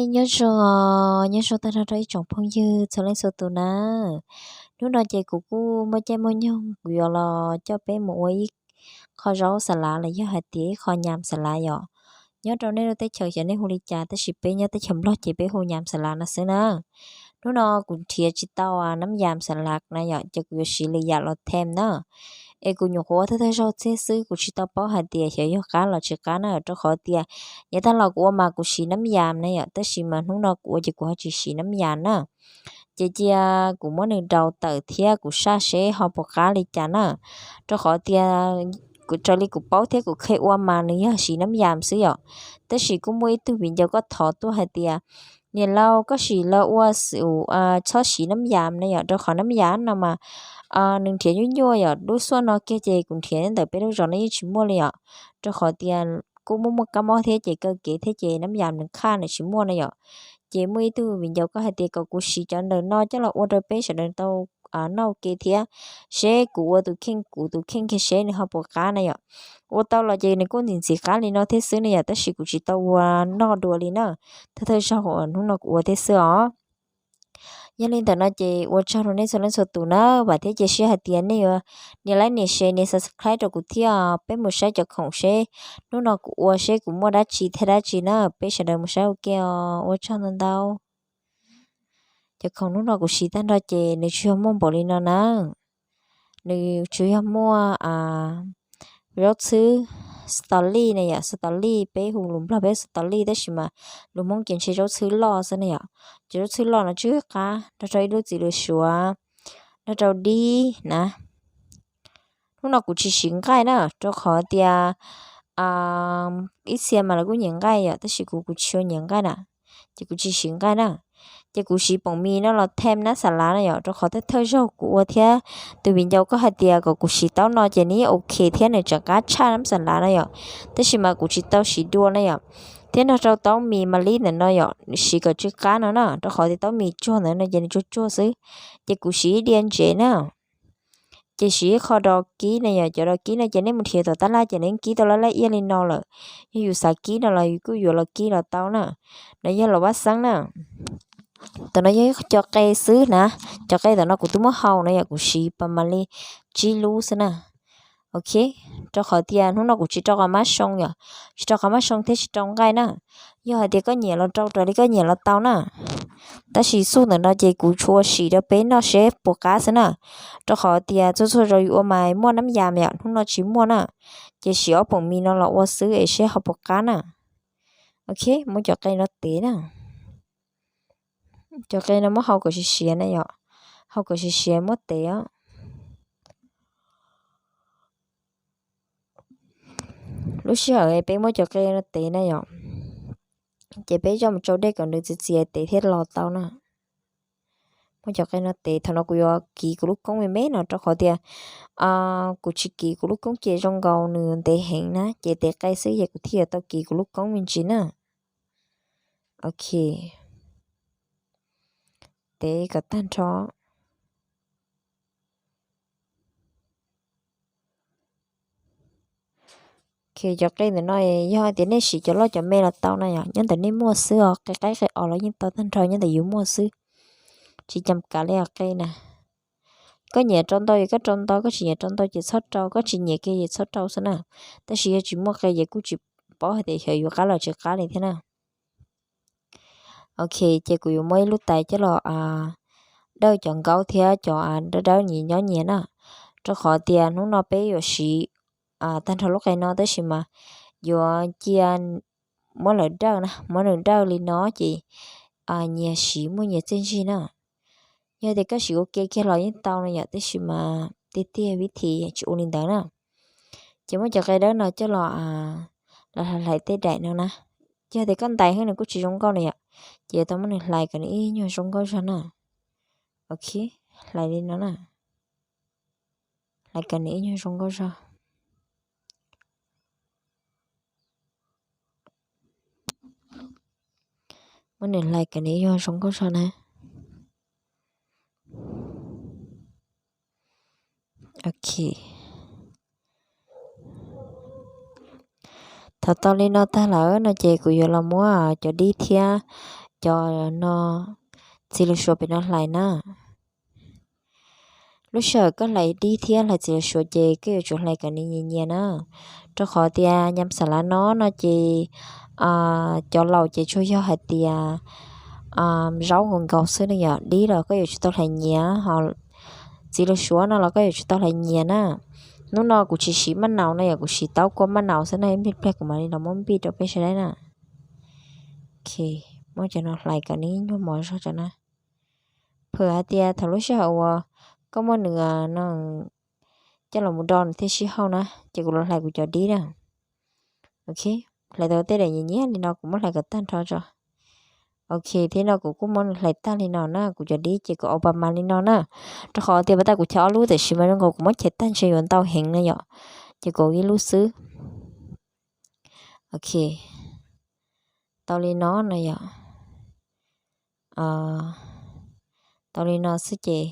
Nyob zoo, nyob zoo tag nrho rau ib tsoom phooj ywg txhua leej txhua tus na. Hnub no ces kuv kuj muaj caij muaj nyoog kuv yuav los coj peb mus ua ib qho zaub xas lav los yog hais tias ib qho nyas xas lav yom. Nyob rau nej lub teb chaws xyov nej hu li cas tab sis peb nyob teb chaws Nplog ces peb hu nyas xas lav no xwb na. Hnub no kuv nrhiav tsis tau nab yas xas lav na yom, ces kuv yuav siv lwm yam los them na. Es kuv nyuam qhuav ua thawj thawj zaug txiag xwb, kuv tsis tau paub hais tias xyov yog qab los tsis qab na, rau qhov tias yav tag los kuv ua mas kuv siv nab yas na yom, tab sis mas hnub no kuv ua ces kuv ho tsis siv nab yas na. Ces cia kuv muab nws daus tawm thiab kuv saj seb ho puas qab li cas na. Rau qhov tias raws li kuv paub thiab kuv kheev ua mas nws yog siv nab yas xwb yom. Tab sis kuj muaj ib tug viv ncaus koj thov tuaj hais tias, niam laus koj sim los ua, txhob siv nab yas na yom, rau qhov nab yas no mas nws nrhiav nyuaj nyuaj yom, lub xuaj no kiag ces kuv nrhiav ntawm peb lub zos no yeej tsis muaj li yom. Rau qhov tias kuj muaj muaj kab mob thiab ces kaw kev thiab ces nab yas nws khaj nws tsis muaj na yom. Ces muaj ib tug viv ncaus koj hais tias kom kuv siv cov ntawm no coj los ua rau peb sawv daws tau noj ua ke thiab, seb kuv ua tus kheej kuv tus kheej kiag seb nws ho puas qab na yom. Ua tau los ces nws kuj ntxim ntxim qab li no thiab xwb na yom, tab sis kuv tsis tau ua noj dua li na. Thawj thawj zaug uas hnub no kuv ua thiab xwb os. Yog li ntawm no ces ua tsaug rau nej txhua leej txhua tus na, vam thiab cia siab hais tias nej yuav nias like nias share nias subscribe rau kuv thiab. Peb mus saib cov khoom seb hnub no kuv ua seb kuv muaj dab tsi thiab dab tsi na, peb sawv daws mus saib ua ke os, ua tsaug ntau ntau. Cov khoom hnub no kuv siv tag nrho ces nws tsuas yog muaj npaum li no na. Nws tsuas yog muaj zaub txhwb, xaus li na yom, xaus li peb hu lus Nplog peb xaus li, tab sis mas lus Hmoob ces ntshe zaub txhwb loj xwb na yom. Ces zaub txhwb loj no tsw qab nrog rau ib lub txiv lws suav, nrog rau dib na. Hnub no kuv tsis siv nqaij na, rau qhov tias ib txhia mas lawv kuj nyiam nqaij yom, tab sis kuv kuv tsis ua nyiam nqaij na, ces kuv tsis siv nqaij na. Ces kuv siv poom mis no los them nab xas lav na yom, rau qhov thawj thawj zaug kuv ua thiab tus viv ncaus koj hais tias kom kuv siv taub no ces nws yeej ok thiab nws tseem qab tshaj nab xas lav na yom. Tab sis mas kuv tsis tau siv dua na yom, thiab nrog rau taub mis mas li ntawm no yom, siv kom tsw qab no na, rau qhov tias taub mis tsuag ntawd no ces nws tsuag tsuag xwb. Ces kuv siv ib diav ntsev na. Ces siv ib qho dos kib na yom, cov dos kib no ces nej mus nrhiav tom tab laj ces nws kib tau laj laj iab li no lawm. Yog yus xav kib no los yus kuj yuav los kib los tau na. No yog los vaj xeeb na. Tam no yog ib co qe xwb na. Cov qe tam no kuv twb muab hau na yom, kuv siv pas mam li tsib lub xwb na. Ok, rau qhov tias hnub no kuv tsis rau qhov mab soo yom, tsis rau qhov mab soo thiab tsis rau nqaij na. Yog hais tias koj nyiam los rau raws li koj nyiam los tau na. Tab sis xuj ntawm no ces kuv tsuas sim rau peb noj seb puas qab xwb na. Rau qhov tias txhua txhua zaus yus ua mas muaj nab yas yom, hnub no tsis muaj na. Ces siv ob poom mis no los ua xwb es seb ho puas qab na. Ok, muab cov qe no tev na. Cov qe no muab hau kom siav siav na yom, hau kom siav siav muab tev os. Lub sij hawm peb muab cov qe no tev na yom, ces peb coj mus tsau dej kom nws txias txias tev thiab los tau na. Muab cov qe no tev, thaum no kuv yuav kiv kuv lub koob me me no rau qhov tias kuv tsis kiv kuv lub koob ces zoo nkaus nws ntev heev na, ces tev qe xwb ces kuv thiaj yuav tau kiv kuv lub koob me ntsis na. Ok, tev kom tag nrho. Ok, cov qe ntawm no yog hais tias nej siv cov loj cov me los tau na yom, nyob ntawm nej muaj xwb os, qe qaib qe os los yeej tau tag nrho, nyob ntawm yus muaj xwb. Tsis cam kav li os qe na. Koj nyiam rau ntau ces koj rau ntau, koj tsis nyiam rau ntau ces txhob rau, koj tsis nyiam kiag ces txhob rau xwb na. Tab sis yog tsis muaj qe ces kuj tsis paub hais tias xyov yuav qab los tsis qab li thiab na. Ok, ces kuv yuav muab ib lub tais coj los dawj cov nkaub thiab cov dawb dawb nyias nyob nyias na, rau qhov tias hnub no peb yuav siv tag nrho lub qe no tab sis mas yuav cia muab lawv dawj na, muab nws dawj li no ces nyias siv muaj nyias txiaj ntsig na. Yog tias koj siv ua ke kiag los yeej tau no yom, tab sis mas tiag tiag vib thi tsis ua li ntawd na. Ces muab cov qe dawb no coj los los hlais tej daim no na. Yog tias koj ntais heev nws kuj tsis zoo nkauj na yom, ces yuav tau muab nws hlais kom nws ib nyuag zoo nkauj zog na. Ok, hlais li no na. Hlais kom nws ib nyuag zoo nkauj zog. Muab nws hlais kom nws ib nyuag zoo nkauj zog na. Ok, thaum tau li no tag lawm no ces kuv yuav los muab cov dib thiab cov no, txiv lws suav pem no hlais na. Lub sij hawm koj hlais dib thiab hlais txiv lws suav ces koj yuav tsum hlais kom nws nyias nyias na, rau qhov tias nyam xav lav no no ces cov laus ces tsuas yog hais tias zaub nkaus nkaus xwb no yom, dib los koj yuav tsum tau hlais nyias, ho txiv lws suav no los koj yuav tsum tau hlais nyias na. Hnub no kuv tsis siv maj naus no yom, kuv siv taub kua maj naus xwb na, ib pliag kuv mam li los muab npij rau peb saib na. Muab cov no hlais kom nws nyuag mos zog tso na. Phwm hais tias thaum lub sij hawm uas koj muab nws no coj los mus do nws thiaj sib hauj na, ces kuv los hlais kuv cov dib na. Ok, hlais tau tej daim nyias nyias li no kuv muab hlais kom tag nrho tso. Ok, thiab no kuv kuj muab nws hlais tag li no na, kuv cov dib ces kuv ua pas mas li no na, rau qhov tias pas tag kuv chaws ob lub tiam sis mas zoo nkaus kuv muab chaws tag ntshe yuav ntau heev na yom, ces kuv ua ib lub xwb. Ok, tau li no no yom, tau li no xwb ces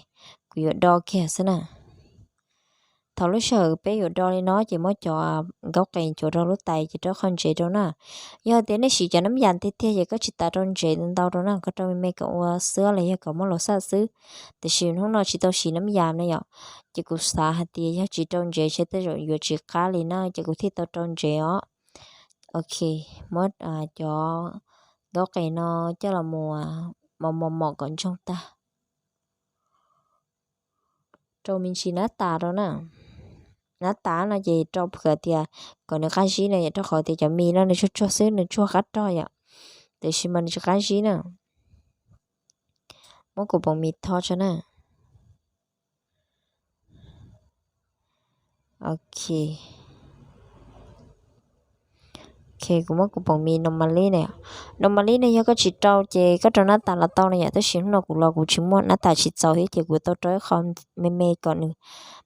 kuv yuav do kiag xwb na. Thaum lub sij hawm peb yuav do li no ces muab cov nkaub qes nchuav rau lub tais ces rau qhov ntsev rau na. Yog tias nej siv cov nab yas tiag tiag ces koj tsis tas rau ntsev ntau rau na, koj rau me me kom ua xwb los yog kom muaj los xaj xwb. Tiam sis hnub no tsis tau siv nab yas na yom, ces kuv xav hais tias yog tsis rau ntsev ces tej zaum yuav tsis qab li na, ces kuv thiaj tau rau ntsev os. Ok, muab cov nkaub qes no coj los mus mos mos mos kom ntsoog tag. Rau me ntsis nab tas rau na. Nab tas no ces rau phwm tias kom nws qab zib na yom, rau qhov tias cov mis no nws tsuag tsuag xwb, nws tsuag qab rog yom, tiam sis mas nws tsis qab zib na. Muab kuv poom mis tho tso na. Ok, ok, kuv muab kuv poom mis no mas li na. No mas li ne, yog koj tsis rau ces koj rau nab tas los tau na yom, tab sis hnub no kuv los kuv tsis muaj nab tas tsis txaus thiab ces kuv tau rau ib qho me me kom nws,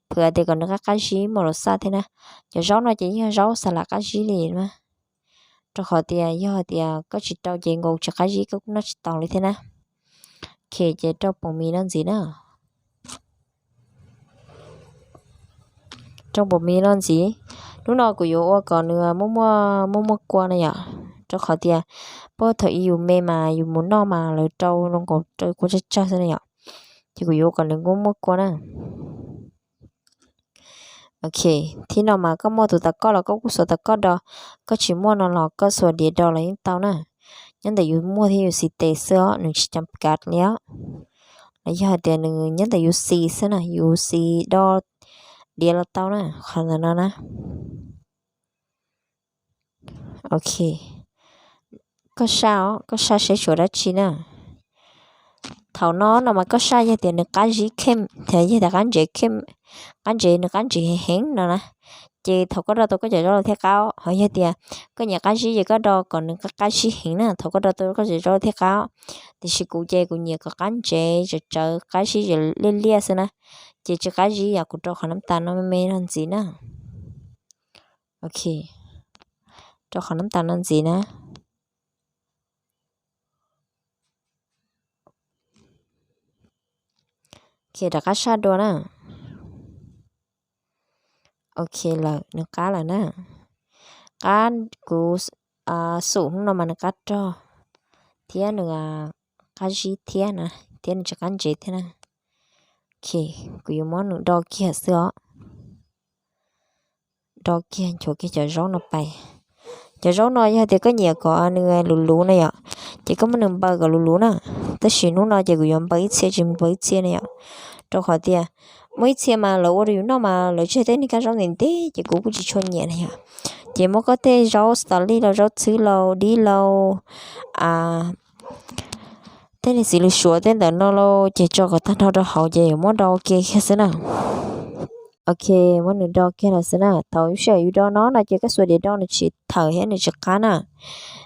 phwm tias kom nws qab qab zib muaj los xaj thiab na. Cov zaub no ces yeej yog zaub xas las qab zib li na, rau qhov tias yog tias koj tsis rau ces nkaus tsis qab zib koj kuj noj tsis tau li thiab na. Ok, ces rau poom mis no ntxiv na. Rau poom mis no ntxiv. Hnub no kuv yuav ua kom nws muaj muaj muaj muaj kua na yom, rau qhov tias puag thaum ub yus me mas yus mus noj mas lawv rau zoo nkaus rau kua tsawg tsawg xwb na yom, ces kuv yuav ua kom nws muaj muaj kua na. Ok, thib no mas koj muaj tus tau koj los koj kuj xuas tau koj do, koj tsis muaj no los koj xuas diav do los yeej tau na. Nyob ntawm yus muaj thiab yus xis tes xwb os, nws tsis cam kav li os. Los yog hais tias nws nyob ntawm yus xis xwb na, yus xis do diav los tau na, qhov ntawm no na. Ok, koj saj os, koj saj seb tshuav dab tsi na. Thaum no no mas koj saj yog tias nws qab zib khem, yog tias qab ntsev khem, qab ntsev nws qab ntsev heev heev no na, ces thaum koj do tau koj cov zaub los thiaj qab. Ho yog tias koj nyiam qab zib ces koj do kom nws qab qab zib heev na, thaum koj do tau koj cov zaub los thiaj qab. Tiam sis kuv ces kuv nyiam kom qab ntsev tsawv tsawv, qab zib liaj liaj xwb na, ces tsis qab zib yom, kuv rau qhov nab tas no me me no ntxiv na. Ok, rau qhov nab tas no ntxiv na. Ok, rov qab saj dua na. Ok lawm, nws qab lawm na. Qab, kuv xum hnub no mas nws qab rog thiab nws qab zib thiab na, thiab nws tsis qab ntsev thiab na. Ok, kuv yuav muab nws do kiag xwb os. Do kiag, nchuav kiag cov zaub no pais. Cov zaub no yog tias koj nyiam kom nws luv luv na yom, ces koj muab nws npaws kom luv luv na. Tab sis hnub no ces kuv yuav npaws ib txhia tsis npaws ib txhia na yom, rau qhov tias muaj ib txhia mas lawv ua rau yus noj mas lawv tsis yog tej niag kab zaub ntev ntev ces kuv kuj tsis tshua nyiam na yom. Ces muab koj tej zaub xav li los zaub txhwb los dib los tej niag txiv lws suav tej ntawm no los ces tso kom tag nrho rau hauv ces yuav muab do ua ke kiag xwb na. Ok, muab nws do kiag los xwb na. Thaum lub sij hawm yus do no no ces koj xuas diav do nws tsis thawm thiab nws tsis qab na.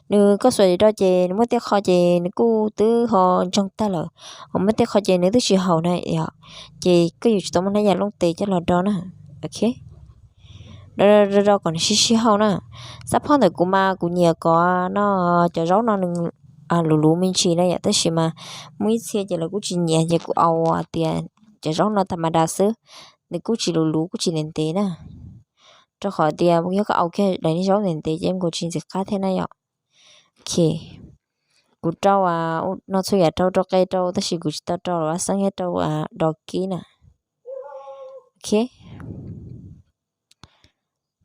Nws, koj xuas diav do ces nws muaj tej qho ces nws kuj twb ho ntsoog tag lawm, ho muaj tej qho ces nws twb tsis haum na yom, ces koj yuav tsum tau muab hnab yas looj tes coj los do na. Ok, do do do kom nws sib sib hauj na. Xab phob ntawm kuv mas kuv nyiam kom no, cov zaub no nws luv luv me ntsis na yom, tab sis mas muaj ib txhia ces lawv kuj tsis nyiam ces kuv au tias cov zaub no tas mas das xwb, nws kuj tsis luv luv kuj tsis ntev ntev na, rau qhov tias yog koj au kiag daim niag zaub ntev ntev ces nkaus tsis ntxim qab thiab na yom. Ok, Kuv rau no txhua yam rau, rau qe rau, tab sis kuv tsis tau rau los vaj xeeb thiab rau dos kib na. Ok,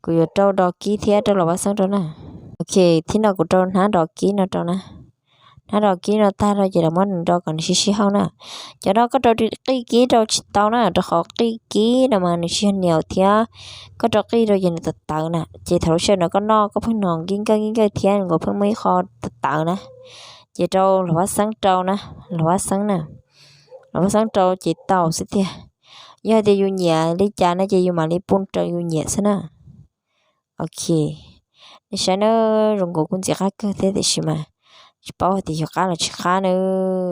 kuv yuav rau dos kib thiab rau los vaj xeeb rau na. Ok, thib no kuv rau hnab dos kib no rau na. Hnab dos kib no tag rau ces los muab nws rau kom nws sib sib hauj na. Cov no koj rau qij kib rau tsis tau na, rau qhov qij kib no mas nws tsis yog niam thiab, koj rau qij rau ces nws tawv tawv na, ces thaum lub sij hawm no koj noj koj pheej hnov nkij nkawj nkij nkawj thiab nws pheej muaj ib qho tawv tawv na. Ces rau los vaj xeeb rau na, los vaj xeeb na, los vaj xeeb rau ces tau xwb tiag. Yog hais tias yus nyiam li cas no ces yus mam li pub raws yus nyiam xwb na. Ok, nej saib na, zoo nkaus kuj ntxim qab kawg thiab tiam sis mas tsis paub hais tias yog qab los tsis qab na,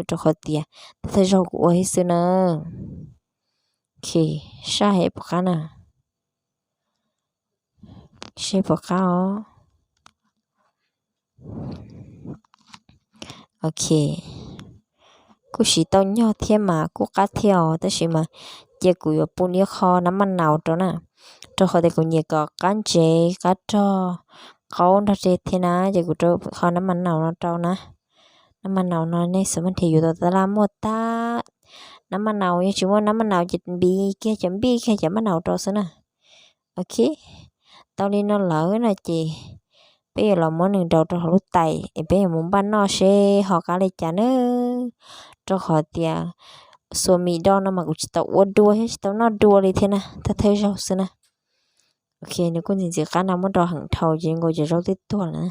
rau qhov tias thawj thawj zaug kuv ua thiab xwb na. Ok, saj hev puas qab na, seb puas qab os. Ok, kuj siv tau nyog thiab mas kuj qab thiab os, tab sis mas cia kuv yuav pub ib qho nab maj naus rau na, rau qhov tias kuv nyiam kom qab ntsev qab rog qaub nrog reg thiab na, ces kuv rau qho nab maj naus no rau na. Nab maj naus no nej xav maj nrhiav yus tau tab laj muaj tag. Nab maj naus yog tsis muaj nab maj naus ces npij kiag cov npij kiag cov maj naus rau xwb na. Ok, tau li no lawm no ces peb yuav los muab nws nraus rau hauv lub tais es peb yuav mus npaj noj seb ho qab li cas na. Rau qhov tias xuas mis do no mas kuv tsis tau ua dua thiab tsis tau noj dua li thiab na, thawj thawj zaug xwb na. Ok, nws kuj ntxim ntxim qab na, muab do heev dhau ces nkaus cov zaub twb tuag lawm na.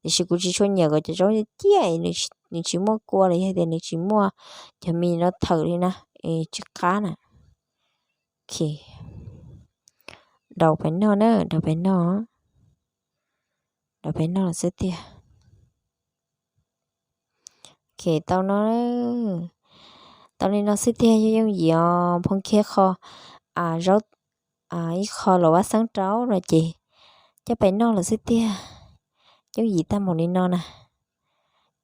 Tiam sis kuv tsis tshua nyiam kom cov zaub ciaj ciaj, nws tsis muaj kua los yog tias nws tsis muaj cov mis no thawm li na, es tsis qab na. Ok, daus pais noj na, daus pais noj, daus pais noj xwb tiag. Ok, tau no, tau li no xwb tiag, yooj yooj yim os. Phoo kiag qho zaub, ib qho los vaj xeeb rau no ces coj pais noj lawm xwb tiag. Yooj yim tag npaum li no na.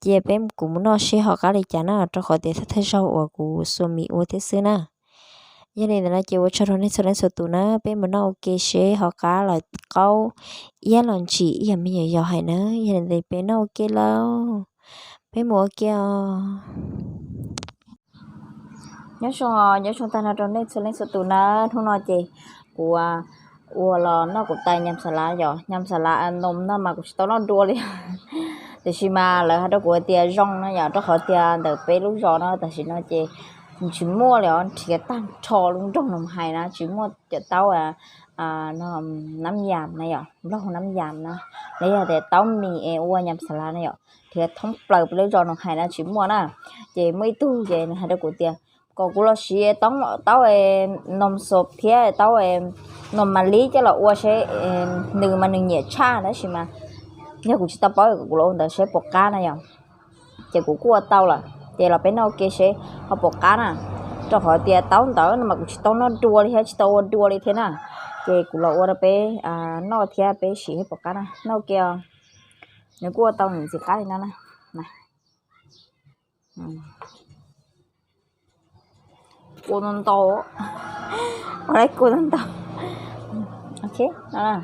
Cia peb kuv mus noj seb ho qab li cas na, rau qhov tias thawj thawj zaug uas kuv xuas mis ua thiab xwb na. Yog li ntawd no ces ua tsaug rau nej txhua leej txhua tus na, peb mus noj ua ke seb ho qab los qaub iab los ntsim ib yam me nyuam yaus hais na. Yog li ntawd peb noj ua ke lauj, peb mus ua ke os. Nyob zoo, nyob zoo tag no rau nej txhua leej txhua tus na. Hnub no ces kuv ua los noj kuv tais nyam xas lav yom, nyam xas lav noos no mas kuv tsis tau noj dua li. Tiam sis mas lawv hais rau kuv tias zoo no yom, rau qhov tias ntawm peb lub zos no tam sim no ces tsis muaj li os, nrhiav tag nrho lub nroog no hais na tsis muaj cov taub nab yam na yom, nplooj nab yam na, los yog tias taub mis es ua nyam xas lav na yom, nrhiav thoob plaws peb lub zos no hais na tsis muaj na. Ces muaj ib tug ces nws hais rau kuv tias kom kuv los siv taub noos xos thiab taub noos mas lib coj los ua seb, nws mas nws nyiam tshaj tab sis mas yog kuv tsis tau paub kom kuv los ua ntawd seb puas qab na yom. Ces kuv kuj ua tau lawm ces los peb noj ua ke seb ho puas qab na, rau qhov tias taub ntawd no mas kuv tsis tau noj dua li thiab tsis tau ua dua li thiab na. Ces kuv los ua rau peb noj thiab peb sim seb puas qab na, noj ua ke os. Nws kuj ua tau nws ntxim qab li no na. Kua ntau ntau, ua li kua ntau ntau. Ok, no na.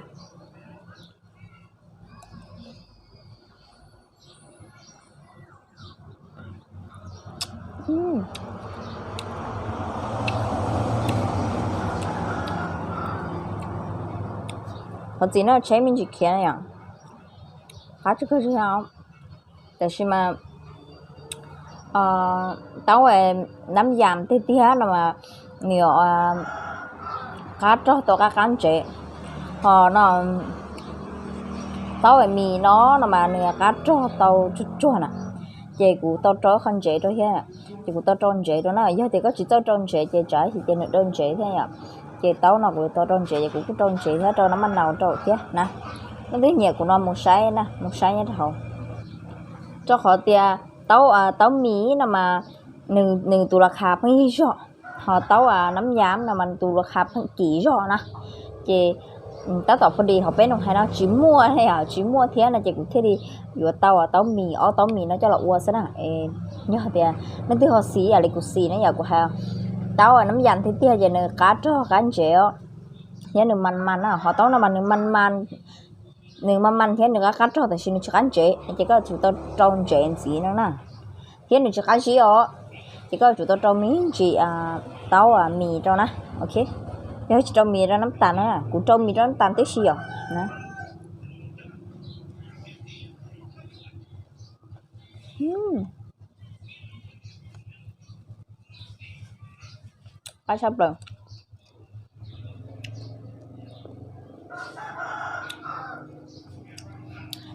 Qhov txiv no tsheb me ntsis khiav yom, qab tsis kawg tsis yog, tab sis mas taub nab yam tiag tiag no mas nws yuav qab rog tau qab qab ntsev, ho no taub mis no no mas nws qab rog tau tsuag tsuag na. Ces kuv tau rau qhov ntsev rau thiab, ces kuv tau rau ntsev rau na. Yog tias koj tsis txawj rau ntsev ces tsam ib chim ces nws rau ntsev thiab yom. Ces taub no kuv tau rau ntsev ces kuv kuj rau ntsev thiab rau nab maj naus rau thiab na. Leej twg nyiam kuv no mus saib na, mus saib nyob rau hauv. Rau qhov tias taub, taub mis no mas nws tus las khas pheej yig zog, ho taub nab yam no mas nws tus las khas pheej kim zog na. Ces tab tom pha dis hauv peb noo hais no tsis muaj, tsis muaj thiab no ces kuv thiaj li yuav tau taub mis, ob taub mis no coj los ua xwb na. Yog tias leej twg ho xis ib yam li kuv xis na yom, kuv hais taub nab yam tiag tiag ces nws qab rog qab ntsev os, thiab nws mas mas na, ho taub no mas nws mas mas nws mas mas thiab nws qab qab rog tab sis nws tsis qab ntsev ces koj yuav tsum tau rau ntsev ntxiv no na. Thiab nws tsis qab zib os, ces koj yuav tsum tau rau me ntsis taub mis rau na. Ok, yog tsis rau mis rau nab tas na, kuv rau mis rau nab tas tib si yom na. Qab tshaj plaws.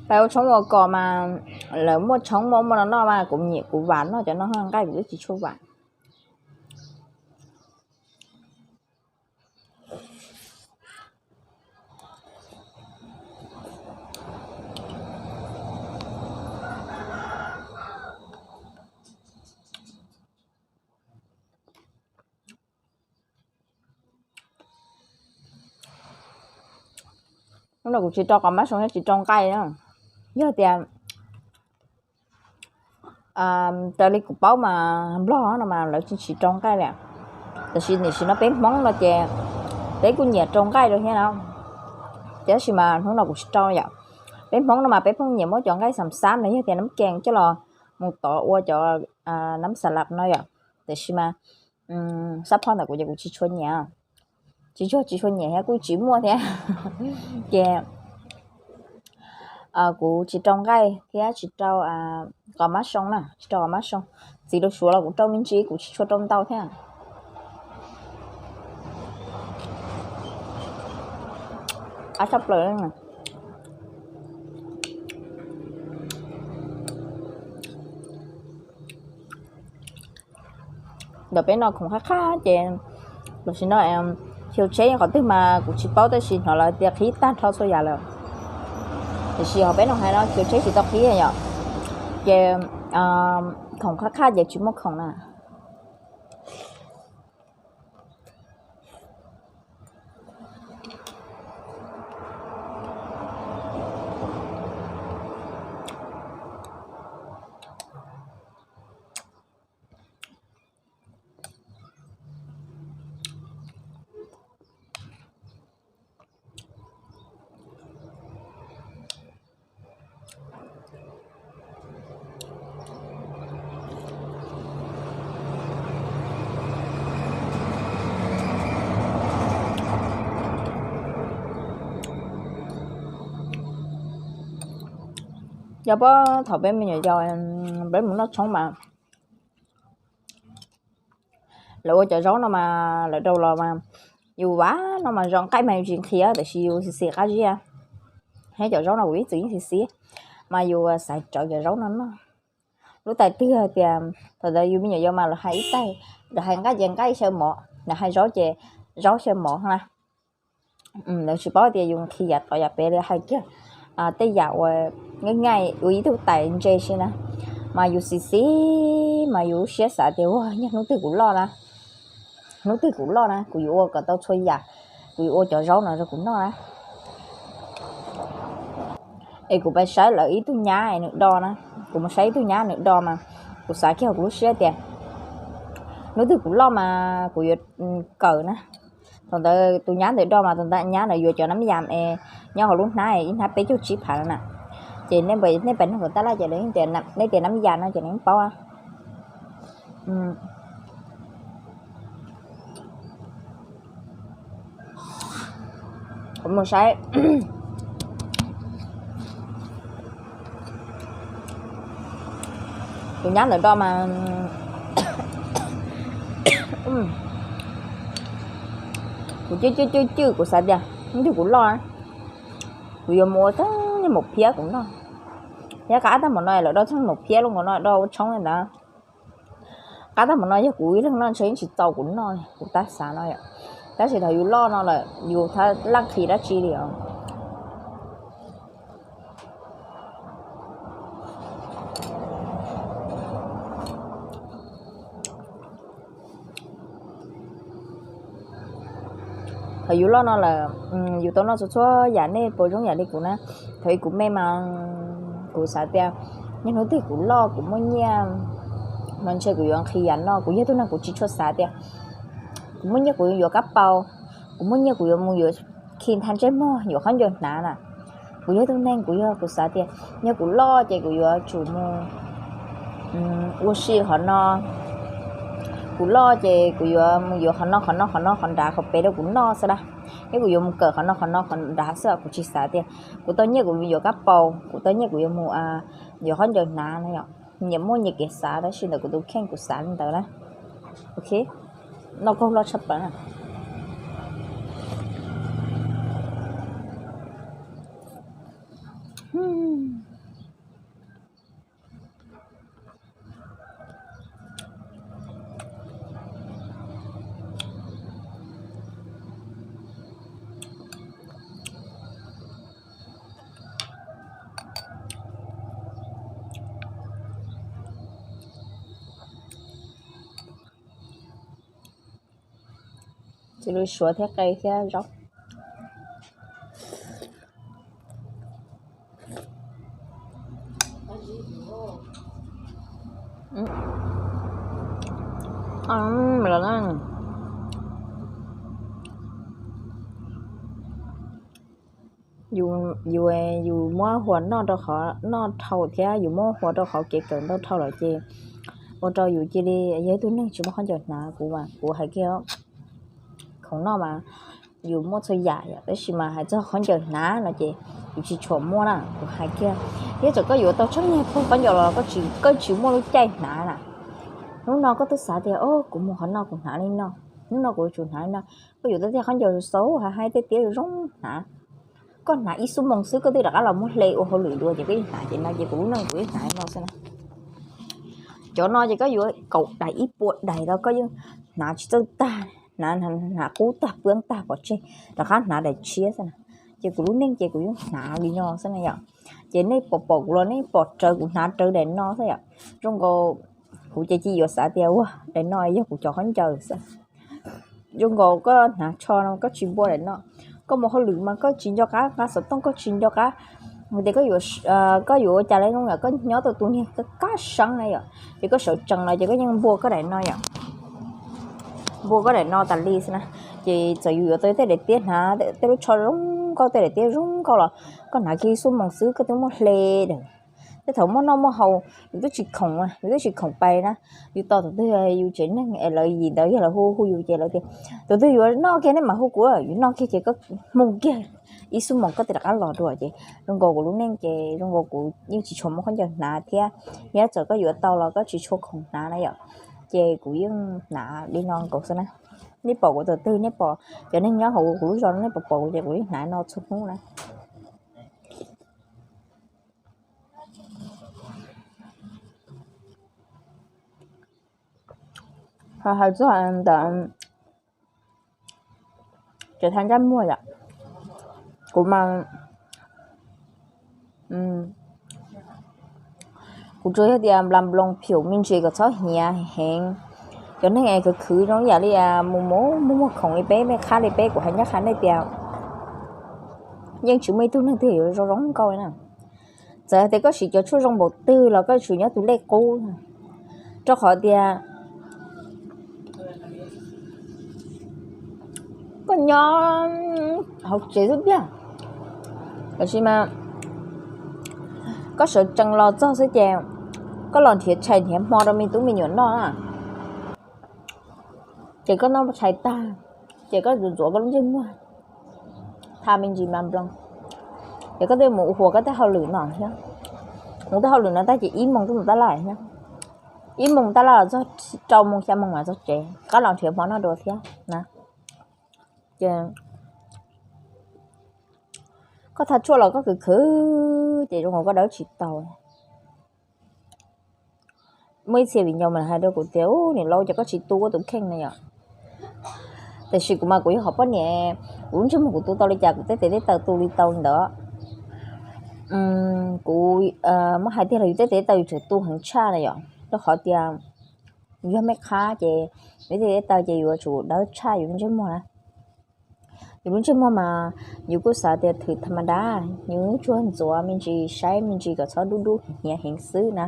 Peb ua tshoob ua kos mas lawv muaj tshoob muaj muaj no noj mas kuv nyiam kuv vam noj cov no nqaij kuv twb tsis tshua vam. Hnub no kuv tsis rau qos mab soo thiab tsis rau nqaij na. Yog tias raws li kuv paub mas Nplog no mas lawv tsis tsis rau nqaij li. Tab sis tam sim no peb Hmoob no ces peb kuj nyiam rau nqaij rau thiab na. Tab sis mas hnub no kuv tsis rau yom. Peb Hmoob no mas peb pheej nyiam muab cov nqaij xam xab no yog tias nab kees coj los mus tov ua cov nab xa las no yom. Tab sis mas xab phoj ntawm kuv ces kuv tsis tshua nyiam, tsis tshua tsis tshua nyiam thiab kuj tsis muaj thiab. Ces kuv tsis rau nqaij thiab tsis rau qos mab soo na, tsis rau qos mab soo. Txiv rau suav los kuv rau me ntsis, kuv tsis tshua rau ntau thiab. Qab tshaj plaws. Ntawm peb no khoom qab qab ces tam sim no xyuas tsheb qhov twg mas kuv tsis paub tab sis hnov lawv tias qhib tag nrho txhua yam lawm. Tiam sis hauv peb no hais no xyuas tsheb tsis tau qhib yom, ces khoom qab qab ces tsis muaj khoom na. Yog pab thaum peb me nyuam yaus peb mus noj tshoob mas lawv ua cov zaub no mas lawv rau los mas yus vam no mas zoo nqaij mas yus tsis nqhis tab sis yus xis xis qab zib thiab. Cov zaub no kuv ib txwm yeej xis xis mas yus xaiv rawv cov zaub no noj. Lub tais twg tias thaum ntawd yus me nyuam yaus mas lawv hais ib tais, lawv hais nqaij ces nqaij xyaw mov, lawv hais zaub ces zaub xyaw mov na. Lawv tsis paub tias yus nqhis yam tod yam pem li, hais kiag tej yam uas nqaij nqaij ua ib tug tais ntse xwb na, mas yus xis xis mas yus lub siab xav tias ua yog hnub twg kuv loj na, hnub twg kuv loj na kuv yuav ua kom tau txhua yam, kuv yuav ua cov zaub no rau kuv noj na. Es kuv pais saib lawv ib tug nyab es nws do na, kuv mus saib ib tug nyab nws do mas kuv xav kiag hauv kuv lub siab tias hnub twg kuv loj mas kuv yuav kawm na. Thaum ntawd tus nyab ntawd do mas tus nyab ntawd yuav cov nab yas es nyob hauv lub hnab ib hnab peb caug tsib phav no na. Ces nej pais nug kom tab laj ces nej tias nab yas no ces nej paub. Kuv mus saib tus nyab ntawd do mas kuv cwj cwj cwj cwj kuv xav tias hnub twg kuv loj kuv yuav mus ua txheeb niag maum phiab kuv noj. Thiab qab tag maum no lawv do txheeb maum phiab lub nkaus no do ua tshoob li ntawd. Qab tag maum no yog kuv ib leeg noj ntshe yeej tsis txaus kuv noj kuv tab xav no yom. Tab sis thaum yus loj no lawm yus thab laj nqhis dab tsi li os. Thaum yus loj no lawm yus tau noj txhua txhua yam, nej puas zoo yam li kuv na. Thaum ub kuv me mas kuv xav tias yog hnub twg kuv loj kuv muaj nyiaj no ntshe kuv yuav nqhis yam no. Kuv yog tug neeg kuv tsis tshua xav tias kuv muaj nyiaj kuv yuav kab paus, kuv muaj nyiaj kuv yuav mus yuav khi ntha ntsej muag, yuav khaub ncaws hnav na. Kuv yog ib tug neeg, kuv yog, kuv xav tias yog kuv loj ces kuv yuav tsum mus ua si qhov no, kuv loj ces kuv yuav mus yuav qhov no, qhov no, qhov no, qhov nrad, qhov pem rau kuv noj xwb na. Yog kuv yuav mus kawm qhov no, qhov no, qhov nrad xwb, kuv tsis xav tias kuv tau nyiaj kuv yuav kab paus, kuv tau nyiaj kuv yuav mus yuav khaub ncaws hnav no yom. Nyias muaj nyias kev xav, tab sis ntawm kuv tus kheej kuv xav li ntawd na. Ok, no koj loj tshaj plaws na. Cia li suav thiab qe thiab zaub. Yus, yus muab huas noj rau qhov noj dhau thiab yus muab huas rau qhov kev kawm ntau dhau lawm ces ua rau yus cia li yog ib tug neeg tsis muaj khaub ncaws hnav. Kuv, kuv hais kiag, khoom noj mas yus muaj txhua yam yom, tab sis mas hais txog khaub ncaws hnav no ces yus tsis tshua muaj na. Kuv hais kiag, thiab txawm koj yuav tau tshaj niag pog khaub ncaws los koj tsis muaj lub caij hnav na. Hnub no koj twb xav tias, o, kuv mus qhov no kuv hnav li no, hnub no kuv tsum hnav li no. Koj yuav tau tiag khaub ncaws xauv hais hais tiab tiab zoo hnav. Koj hnav ib xuab moos xwb koj twb rov qab los muab hle ua hauj lwm dua ces koj yeej hnav ces no ces kuv lub neej kuv yeej hnav li no xwb na. Cov no ces koj yuav kaum daim ib puas daim los koj yeej hnav tsis txawj tag, hnav, hnav qub tag pwb tag pov tseg, rov qab hnav daim tshiab xwb na. Ces kuv lub neej ces kuv yeej hnav li no xwb na yom. Ces nej pom pom kuv los nej pom rawv kuv hnav rawv daim no xwb yom. Zoo nkaus kuv ces cia yuav xav tias ua daim no yog kuv cov khaub ncaws xwb. Zoo nkaus koj hnav tsho no koj tsis npua daim no, koj mus hauj lwm mas koj tsis nco qab nqa xov tooj, koj tsis nco qab tias koj yuav, koj yuav ua cas li no yom, koj nyob tau tus niag kab seeb na yom, ces koj sawv tsees los ces koj yeej npua koj daim no yom, npua koj daim no tas li xwb na. Ces txawm yus yuav tau tej daim tiab hnav tej lub tsho zoo nkauj, tej daim tiab zoo nkauj los koj hnav kiag ib xuab moos xwb koj twb muab hle lawm. Tej thaum muaj noj muaj haus yus twb tsis khoom, yus twb tsis khoom pais na, yus tos tus twg yus tsev neeg es lawv yim ntawd yog lawv hu hu yus ces lawv tias tus twg yuav noj kiag nej mam hu kuv, yus noj kiag ces koj mus kiag ib xuab moos koj twb rov qab los dua. Ces zoo nkaus kuv lub neej ces zoo nkaus kuv yeej tsis tshua muaj khaub ncaws hnav thiab, yog txawm koj yuav tau los koj tsis tshua khoom hnav na yom. Ces kuv yeej hnav li no nkaus xwb na. Nej pom kuv tus twg, nej pom cov neeg nyob hauv kuv lub zos no nej pom pom kuv ces kuv yeej hnav no txhua hnub na. Ho hais txog ntawm kev thaij ntsej muag yom, kuv mas kuv tsuas yog tias nplas nploos phium me ntsis kom txhob hiav heev. Cov neeg es khwv khwv zoo ib yam li mus mus muag muag khoom li peb, mej qhab li peb, kuv hais ncaj qha nej tias yeej tsis muaj ib tug neeg twg yuav zoo zoo nkauj li na. Txawm tias koj siv cov tshuaj zoo npaum twg los koj tsum nyob tus lej qub, rau qhov tias koj nyob hauv tsev xwb tiag. Tab sis mas koj sawv tsees los txog xwb ces koj los nrhiav tshais nrhiav hmo rau me tub me nyuam noj na. Ces koj noj tshais tag, ces koj ntxuav ntxuav koj lub ntsej muag, tha me ntsis nplas nploos, ces koj twb mus ua koj tej hauj lwm no thiab. Mus tej hauj lwm no tag ces ib moos twb mus tab laj thiab. Ib moos tab laj los txog rau moos xya moos mas txog tsev, rov qab los nrhiav hmo noj dua thiab na. Ces koj tha tshuaj los koj khwv khwv ces zoo nkaus koj dawb tsis tau. Muaj ib txhia viv ncaus mas hais rau kuv tias, u, niam laus, cas koj tsis tu koj tus kheej na yom. Tiam sis kuv mas kuv yog qhov poj niam, kuv lub ntsej muag kuv tu tau li cas kuv tej tes tej taw tu li tau li ntawd. Kuv muab hais tiag los yus tej tes tej taw yus tsum tu heev tshaj na yom, rau qhov tias yus yog mej qhab ces yus tej tes tej taw ces yuav tsum dawb tshaj yus lub ntsej muag na. Yus lub ntsej muag mas yus kuj xav tias thwm tha ma da, yus tsuag ntxuav me ntsis, saib me ntsis kom txhob dub dub hiav heev xwb na.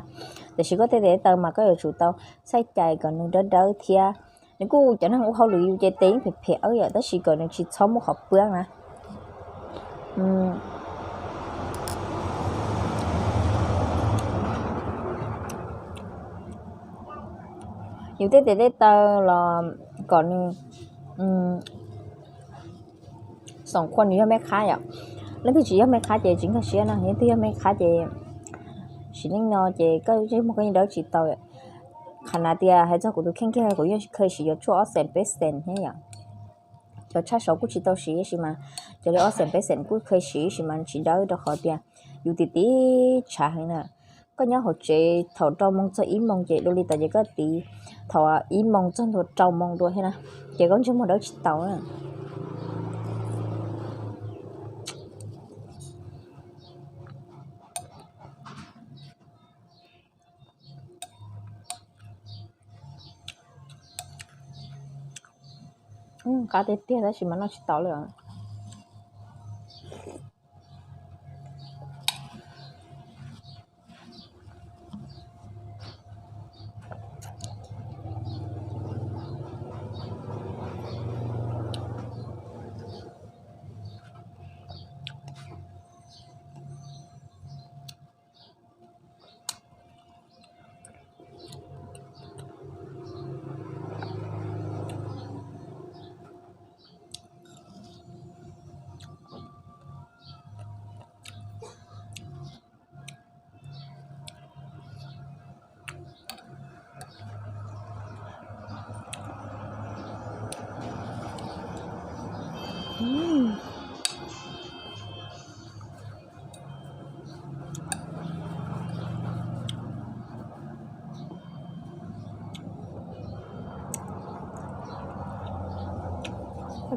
Tiam sis koj tej tes tej taw mas koj yuav tsum tau txhawj cais kom nws dawb dawb thiab. Nws kuj, cov neeg ua hauj lwm yus ces tes yeej phem phem awb yom, tab sis kom nws tsis txhob muaj qhov pwab na. Yus tej tes tej taw los kom nws xoom qhua nws yog mej qhab yom. Leej twg tsis yog mej qhab ces tsis nkag siab na, leej twg yog mej qhab ces sim neej no ces koj ntsej muag koj yeej dawb tsis tau. Qhov no tias hais txog kuv tus kheej kiag kuv yeej kheev siv yuav tshuaj ob xees peb xees thiab yom. Cov tshaj saud kuj tsis tau siv tab sis mas cov li ob xees peb xees kuj kheev siv tab sis mas tsis dawb rau qhov tias yus tiv tiv tshav heev na. Koj nyob hauv tsev thaum rau moos txog ib moos ces dua li tas ces koj tiv thaum ib moos txog ntua rau moos dua thiab na, ces koj ntsej muag dawb tsis tau na. Qab tiag tiag tab sis mas noj tsis tau li.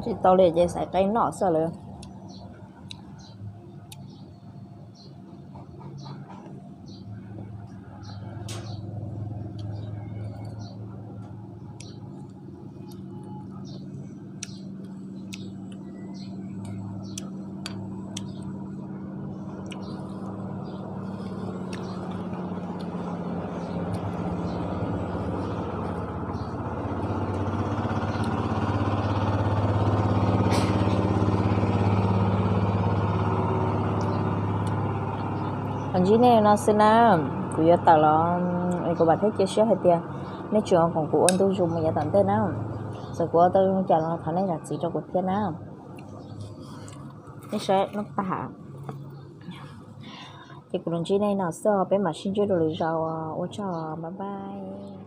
Tsis tau li ces xaiv qe noj xwb lawm. Los ntsib nej no xwb na, kuv yuav tawm los, kuv vam thiab cia siab hais tias nej tseem koom kuv ua ntu zus mus yav tom ntej na. Txawm kuv ua tau zoo cas los thov nej zam txim rau kuv thiab na. Nej saib no tas, ces kuv los ntsib nej no xwb, peb mam sib ntsib dua lwm zaus, ua tsaug, bye bye.